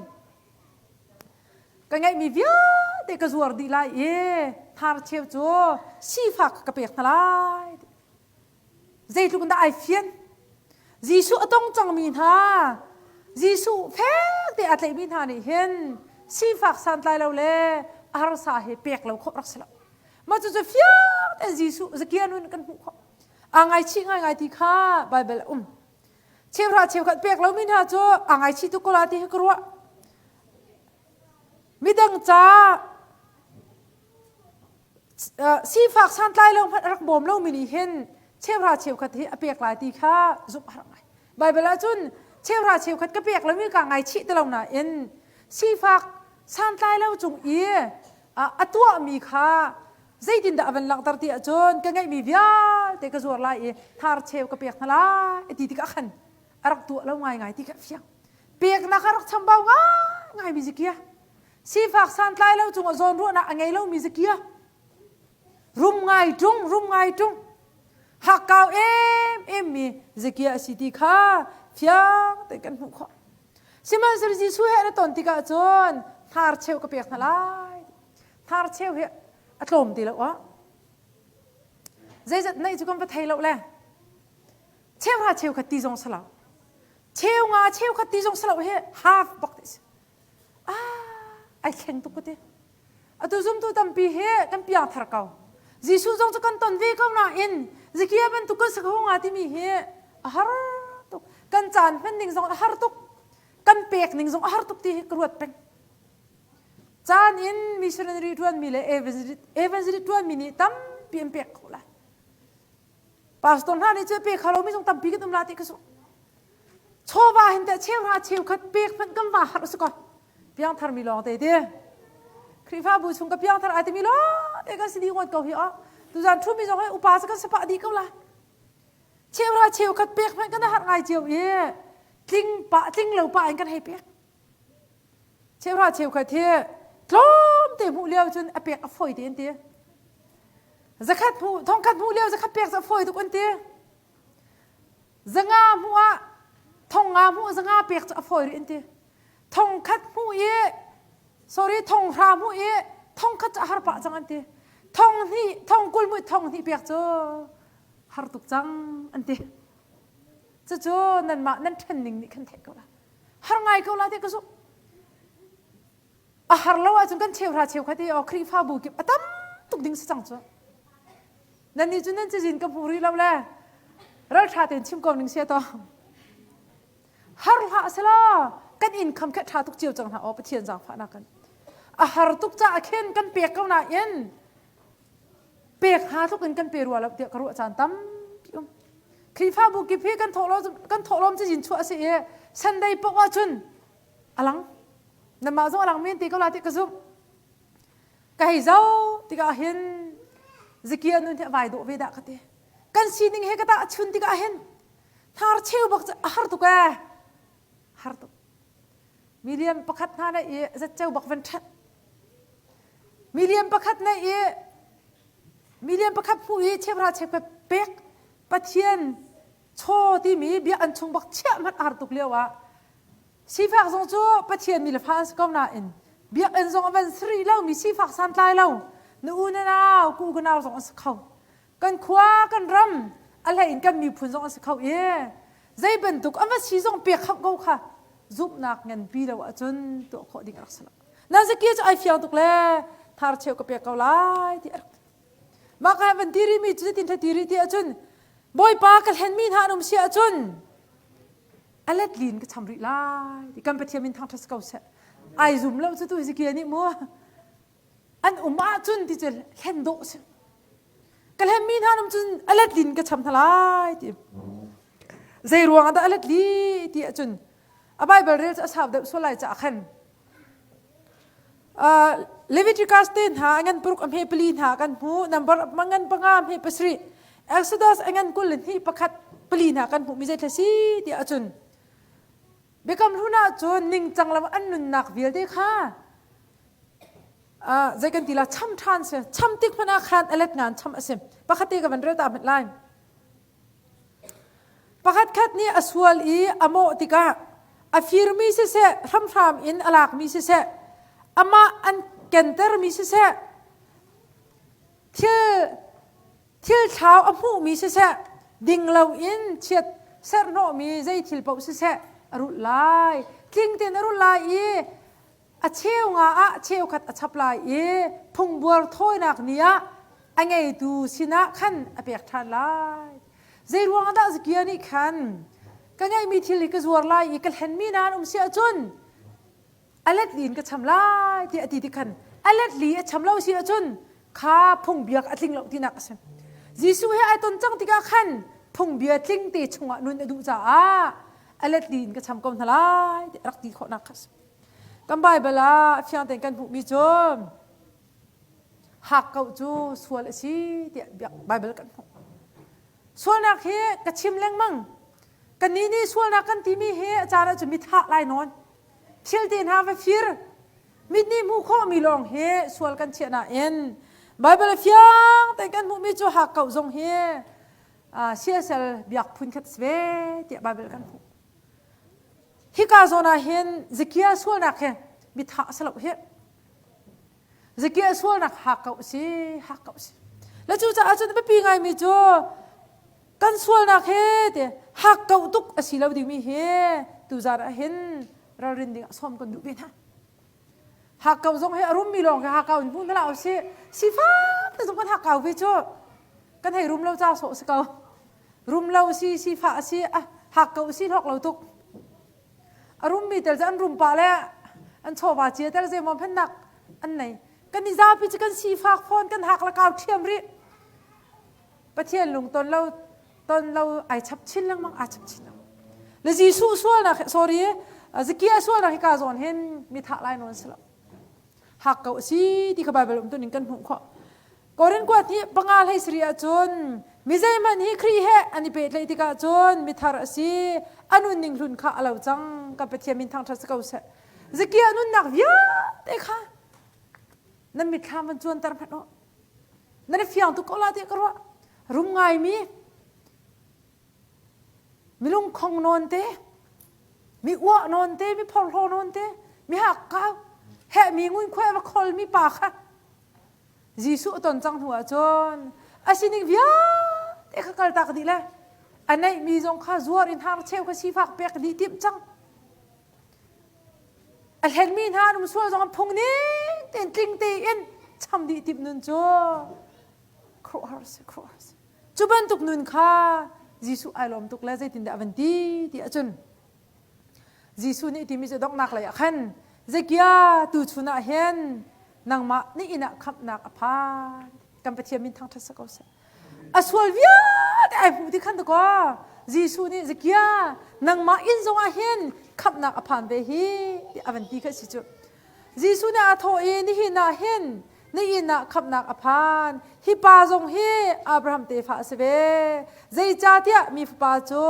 Ka ngeihmi vialte ka zuar dih lai i hnar cheu cu sifak ka pek hna lai. Zeitluk in dah ai fian? Jesuh a tong cangmi hna, Jesuh fek te aa tlaihmi hna nih hin sifak santlai lo le a harsa he pek lo khawh rak si lo. Mah cucu fiang tein Jesuh Zakia nun kan hmuh khawh. Aa ngaichih ngaingai ti kha Baibal a um. Cheuhra cheukhat pek lomi hna cu aa ngaichih tuk ko la ti hi ka ruah. Midang ca sifak santlai lo hmanh a rak bawm lomi nih hin cheuhra cheukhat hi a pek lai ti kha zumh a har ngai. Baibal ah cun cheuhra cheukhat ka pek lomi ka ngaichih ti lo nain sifak santlai lo cung i a tuahmi kha zeitindah a van langhter ti ahcun ka ngeihmi vialte ka zuar lai i thar cheu ka pek hna lai ti tikah khan a rak tuah lo ngaingai ti kha fiang. Peknak a rak chambau ngaingai mi Zikia. Sifak santlai lo cungah zawnruahnak a ngei lomi Zakia. Rum ngai ṭung, rum ngai ṭung. Hakkau em em mi Zakia a si ti kha fiang tein kan hmuh khawh. Sihmanhsehlaw Jesuh he an i ton tikah cun hnar cheu ka pek hna lai. Hnar cheu hi a tlawm ti lo ah. Zeizat neih cu kan va thei lo le. Cheuhra cheukhat ti zong si lo. Cheu nga cheukhat ti zong si lo hi half bak ti si. Ah, ai thleng tuk ka ti. Atu zumtu tampi hi kan piang thar ko. Jesuh zong cu kan ton ve ko nain Zakia bantuk kan si kho nga timi hi a har tuk. Kan caan hman ning zong a har tuk. Kan pek ning zong a har tuk ti hi ka ruat peng. Caan in missionary ṭuanmi le evangelist ṭuanmi nih tampi an pek khawh lai. Pastor hna nih cu pe kho lomi zong tampi kan um la ti ka zumh. Chawva hin teh cheuhra cheukhat pek hmanh kan va harh si ko. Piangthar mi lawng te ti. Khrihfabu chung ka piangthar ai timi lawng te kan si dih ngawt ko hi oh. Tuzan thu mi zong hi upa cu kan si pah dih ko la. Cheuhra cheukhat pek hmanh kan harh ngai cio i tling pa tling lo pa in kan hei pek. Cheuhra cheukhat hi tlawm te hmuh lio cun a pek a fawi te an ti. Zakhat hmuh thongkhat hmuh lio zakhat pek cu a fawi tuk an ti. Zanga hmuh ah thong nga hmuh zanga pek cu a fawi rih an ti. Thong khat hmuh i sorry thong hra hmuh i thong khat cu a har pah cang an ti. Thong hnih thong kul hmuh thong hnih pek cu har tuk cang an ti. Cucu nanmah nan ṭhen ning nih khan theih ko la. Har ngai ko la ti ka zumh. A har lo ahcun kan cheuhra cheukhat i aw Khrihfabu kip a tam tuk ding si cang cu. Nannih cu nan cazin ka hmu rih lo le ralṭha tein chim ko ning sia to. Har hlah selaw. Kan income kha ṭha tuk cio cang hna aw Pathian zaangfahnak kan. A har tuk caah khin kan pek ko nain pek hnga tluk in kan pe rua lo tiah ka ruah caan tampi um. Khrihfabu kip hi kan thawhlawm kan thawhlawm cazin chuah a si i Sunday paoh ahcun a lang. Nanmah zong a lang men te ko la ti ka zumh. Ka hei zoh tikah hin Zakia nun hi a vai dawh ve dah ka ti. Kan sining he ka tah chun tikah hin hnar cheu bak cu a har tuk ee. Har tuk. Million pakhat hna na i zatceu bak van ṭhat. Million pakhat na i million pakhat hmuh i cheuhra cheukhat pek Pathian chaw timi bia an chung bak chiah hmanh a har tuk lio ah Sifak zong cu Pathian mi le fa an si ko nain biakinn zong a van si rih lomi sifak santlai lo na u na nau ku ka nau zong an si kho. Kan khua kan ram a hlei in kan miphun zong an si kho i zei bantuk an va si zong pek khawh ko kha zumhnak nganpi lo ahcun tuah khawh ding a rak si lo. Na zakia cu ai fiang tuk le thar cheu ka pek ko lai ti a rak ti. Mah ka van ti rihmi cu zeitin ti rih ti ahcun Bawipa ka hlenmi hna an um si ahcun a let lin ka cham rih lai ti kan Pathian min thangṭhat si ko seh. Ai zum lo cu tu Hezekiah nih mu an um ahcun ti cu hlen dawh si. Ka hlenmi hna um cun a let lin ka cham hna lai ti. Zei ruang ah dah a let li ti ahcun a Bible rel cu a sau deuh sual lai caah khan Leviticus te hna a ngan paruk a hme pali hna kan hmu number ngan panga hme pasarih Exodus a ngan 21 pakhat pali hna kan hmuh mi zei thla si tiah ahcun Biakam hlun ah cun ningcang lam an nunnak vialte kha zei kan ti la cham ṭhan si cham tik hmanh ah khan a let ngan cham a si pakhat te ka van rel ta hmanh lai Pakhatkhat nih a sual i a mawh tikah a firmi siseh, hramhram in a lakmi siseh, amah an kentermi siseh, thil thil thlau a hmuhmi siseh, ding loin chiat serhnawhmi zei thil paoh siseh a rulh lai. Tling tein a rulh lai i a cheu nga ah cheukhat a chap lai i phungbuar thawinak ni ah a ngeitu sinah khan a pek ṭhan lai. Zei ruangah dah Zakia nih khan ka ngeihmi thil hi ka zuar lai i ka hlenmi nan um si ahcun a let li in ka cham lai tiah a ti ti khan a let li a cham lo si ahcun kha phungbia a tling lo tinak a si. Jesuh he ai ton cang tikah khan phungbia tling te chungah nun a duh caah a let li in ka cham ko hna lai tiah rak ti khawhnak kha a si. Kan Baibal ah fiang tein kan hmuhmi cu hakkauh cu sual a si tiah Baibal kan hmuh. Sualnak hi ka chim lengmang. Kannih nih sualnak kan timi hi a caan ahcun mithah lai nawn. Thil te hna va fir. Mit nih hmuh khawhmi lawng hi sual kan chiah nain Baibal a fiang tein kan hmuhmi cu hakkauh zong hi siasal biak phun khat si ve tiah Baibal kan hmuh. Hika zawn ah hin Zakia sualnak hi mithah a si lo hi. Zakia sualnak hakkauh a si, hakkauh a si. Le cucaah cun biapi ngaimi cu kan sualnak hi ti hakkauh tuk a si lo dingmi hi tuzaan ah hin ralrin ding ah sawm kan duh ve hna. Hakkauh zong hi a rummi lawng khi hakkau in hmu hna hlah usih. Sifak te zong kan hakkau ve cu. Kan hei rum lo ca sawh si ko. Rum lo si sifah a si a hak ko si hlawk lo tuk. A rummi tel cu an rum pah le an chawva cia tel zeimaw phennak an nei. Kan i zapi cu kan sifak fawn kan hak le kau ṭhiam rih. Pathian lung ton lo ton lo ai chap chin lengmang aa chap chin lengmang. Le Jesuh sualnak sorry Zakia sualnak hi ka zawn hin mi thah lai nawn si lo. Hak ko a si ti kha Bible um tuning kan hmuh khawh. Korin kuat hi panga hlei sari ahcun mi zeihmanh hi Khrih he an i pehtlaih tikah cun mithar a si a nunning hlun kha a lo cang kan Pathian min thangṭhat si ko seh Zakia nunnak vialte kha nan mitthlam van cuanter hmanh u nan i fiang tuk ko la tiah ka ruah rum ngaimi milung khong nawn te mi uah nawn te mi phorhlaw nawn te mi hakkau hehmi ngunkhuai va kholmi pa kha Jesuh a ton cang hnu ahcun a sining vialte kha kaltak dih le a neihmi zong kha zuar in har cheu kha sifak pek dih timh cang. A hlenmi hna an um sual zong an phung ning tein tling tein cham dih timh nun cu khuaruahhar si khuaruahhar si. Cu bantuk nun kha Jesuh ai lawm tuk le zeitindah a van ti ti ahcun. Jesuh nih timi cu donghnak lei ah khan Zekia tu chun ah hin nangmah nih inn ah khamhnak a phan. Kan Pathian min thangṭhat si ko seh. A sual vialte ai hmuh ti khan dakaw Jesuh nih Zekia nangmah inn zong ah hin khamhnak a phan ve hi ti a van ti kha si cu. Jesuh nih a thawh i nihin ah hin na inn ah khamhnak a phan. Hi pa zong hi Abraham tefa a si ve. Zeicahtiah mi fapa cu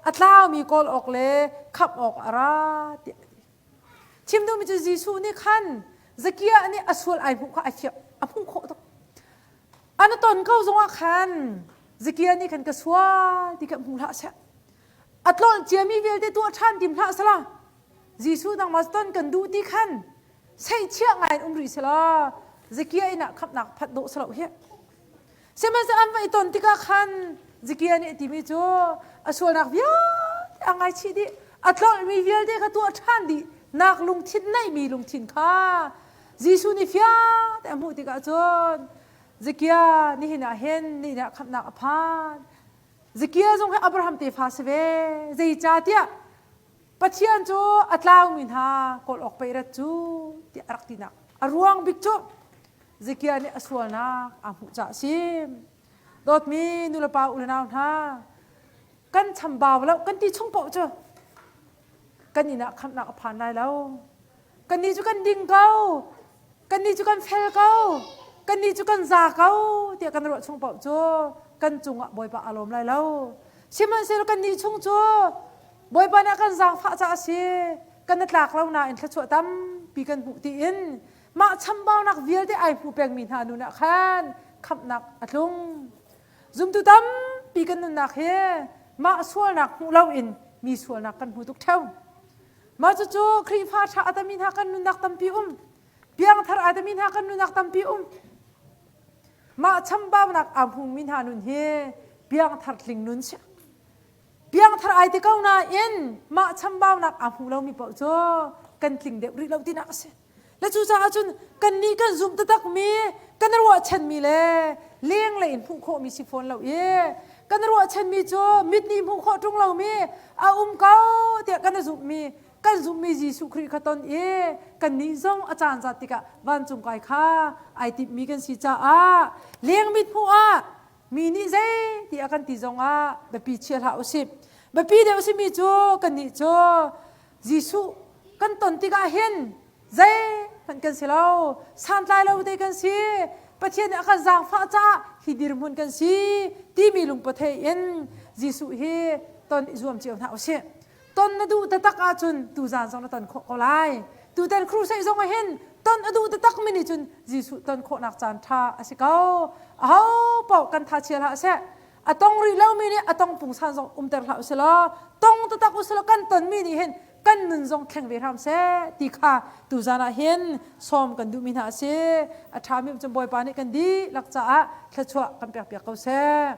a tlaumi kawl awk le khamh awk a ra tiah a ti. Chim duhmi cu Jesuh nih khan Zakia nih a sual ai hmuh kha a fiah a hmuh khawh tuk. An ton ko zongah khan Zakia nih khan ka sual ti kha hmu hlah seh. A tlolh ciami vialte tuah ṭhan tim hlah sala. Jesuh nangmah ton kan duh ti khan seihchiah ngai in um rih selaw Zakia inn ah khamhnak phanh dawh selo hi. Sihmanhsehlaw an va i ton tikah khan Zakia nih a timi cu a sualnak vialte a ngaichih dih. A tlolhmi vialte kha tuah ṭhan dih nak lungthin neihmi lungthin kha Jesuh nih fiang te a hmuh tikah cun Zakia nihin ah hin nihin ah khamhnak a phan. Zakia zong hi Abraham tefa si ve. Zeicahtiah Pathian cu a tlaumi hna kawl awk pei rat cu tiah a rak tinak a ruang bik cu Zekiah nih a sualnak aa hmuh caah a si. Dawtmi nulepa u le nau hna, kan chambau lo kan ti chung paoh cu kan inn ah khamhnak a phan lai lo. Kannih cu kan ding ko, kannih cu kan fel ko, kannih cu kan za ko tiah kan ruah chung paoh cu kan cungah Bawipa aa lawm lai lo. Sihmanhsehlaw kannih chung cu Bawipa nih a kan zaangfah caah a si. Kan i tlak lo nain thluachuah tampi kan hmuh tiin mah chambaunak vialte ai hmu pengmi hna nun ah khan khamhnak a tlung. Zumtu tampi kan nunnak hi mah sualnak hmuh loin mi sualnak kan hmu tuk ṭheo. Mah cucu Khrihfa ṭha a tami hna kan nunnak tampi um. Piangthar a tami hna kan nunnak tampi um. Mah chambaunak aa hmumi hna nun hi piangthar tling nun si. Piangthar ai ti ko nain mah chambaunak aa hmu lomi paoh cu kan tling deuh rih lo tinak a si. Le cucaah cun kannih kan zumh taktakmi kan ruahchanmi le lenglei in hmuh khawhmi si fawn lo i kan ruahchanmi cu mit nih hmuh khawh ṭung lomi a um ko tiah kan zumhmi kan zumhmi Jesuh Khrih kha ton i kannih zong a caan zat tikah vancung kai kha ai timhmi kan si caah leng mit hmuh ah Mi nih zei ti a kan ti zongah biapi chia hlah usih. Biapi deuh simi cu kannih cu Jesuh kan ton tikah hin zeihmanh kan si lo, santlai lo te kan si. Pathian nih a kan zaangfah caah hi dirhmun kan si timi lungpawthei in Jesuh hi ton i zuam cio hna usih. Ton na duh taktak ahcun tuzaan zong na ton khawh ko lai. Tutan crusade zong ah hin ton a duh taktak mi nih cun Jesuh ton khawhnak caan ṭha a si ko. Aho paoh kan tha chia hlah seh. A tong rih lomi nih a tong pungsan zong umter hlah usih law tong taktak usih law kan tonmi nih hin kan nun zong thleng ve hram seh ti kha tuzaan ah hin sawm kan duhmi hna a si. A ṭhami um cun Bawipa nih kan dihlak caah thluachuah kan pekpiak ko seh.